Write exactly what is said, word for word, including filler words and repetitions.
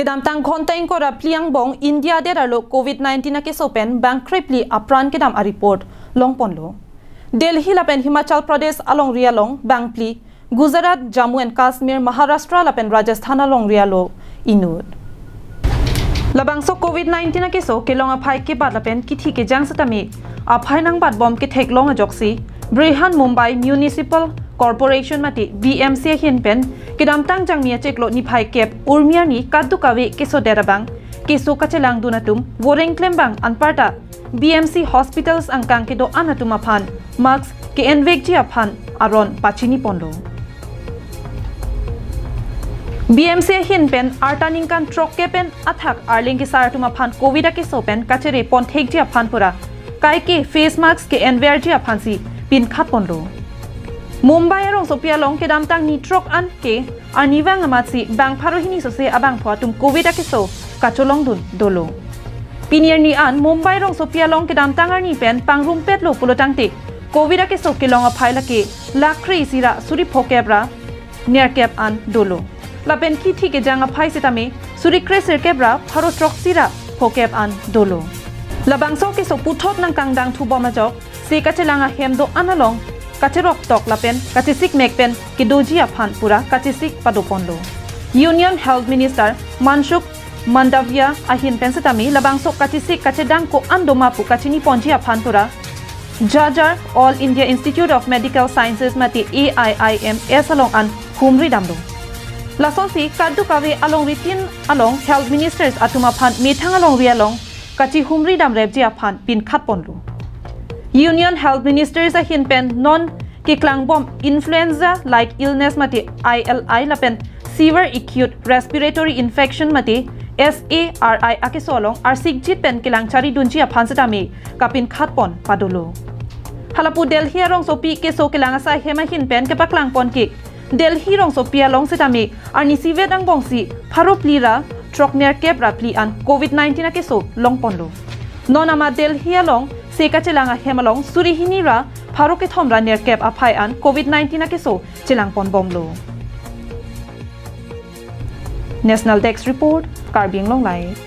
Kedamtang ghonta ingkoi ra phli angbong India adet arlo Covid nineteen akeso pen bang krephli apran kedam a-report longponlo. Delhi lapen Himachal Pradesh alongri along bang phli, Gujarat, Jammu and Kashmir, Maharashtra lapen Rajasthan alongri along inut. Labangso Covid nineteen akeso kelong aphai kebat lapen kithi kejang setame aphai nangbatbom ketheklong ajoksi Brihan Mumbai Municipal Corporation mate B M C ahin pen kedamtang Jangmi achiklo niphai kep urmi arni kadokave kesodet abang keso kachelangdun atum voreng klembang anparta B M C hospitals angkang kedo-an atum aphan mask ke-envekji aphan aron pachiniponlo. B M C ahin pen arta ningkan throkkep pen athak arleng kesar atum aphan Covid akeso pen kachere ponthekji aphan pura kaike face mask ke-enverji aphansi pinkhatponlo. Mumbai arongsopi along kedamtang ni throk an ke arnivang amatsi bang pharo hini sose abangphu atum Covid akeso kacholongdun dolo. Pini arni an Mumbai rongsopi along kedamtang arni pen pangrumpetlo pulotangte Covid akeso kelong aphai lake lakh kre isi ra suri phokep ra nerkep an dolo. Lapen kithi kejang aphai setame suri kre sirkep ra pharo throksi ra phokep an dolo. Labangso keso puthot nangkangdang thubom ajok se kachelang ahem do-an along kacheroktok lapen kachesikmek pen kedoji aphan pura kachesik padoponlo. Union Health Minister Mansukh Mandaviya ahin pen setame labangso kachesik kachedang ko-an doma pu kachiniponji aphan pura Jhajjar All India Institute of Medical Sciences mate A I I M S along an humri damlo. Lasonsi kadokave alongri tin along Health Ministers atum aphan methang alongri along kachihumri damrepji aphan pinkhatponlo. Union Health Ministers ahin pen non keklangbom influenza like illness mate I L I lapen severe acute respiratory infection mate S A R I akeso along arsikjit pen kelang charidunji aphan setame kapinkhatpon padolo. Halapu Delhi arongsopi keso kelang asai hem ahin pen kepaklangpon ke Delhi rongsopi along setame arnisi vet angbongsi pharo phli ra throk nerkep ra phli an Covid nineteen akeso longponlo. Non amat Delhi along se kachelang ahem along suri hini ra pharo kethom ra nerkep aphai an Covid nineteen akeso chelangponbomlo. National Desk Report, Karbi Anglong Live.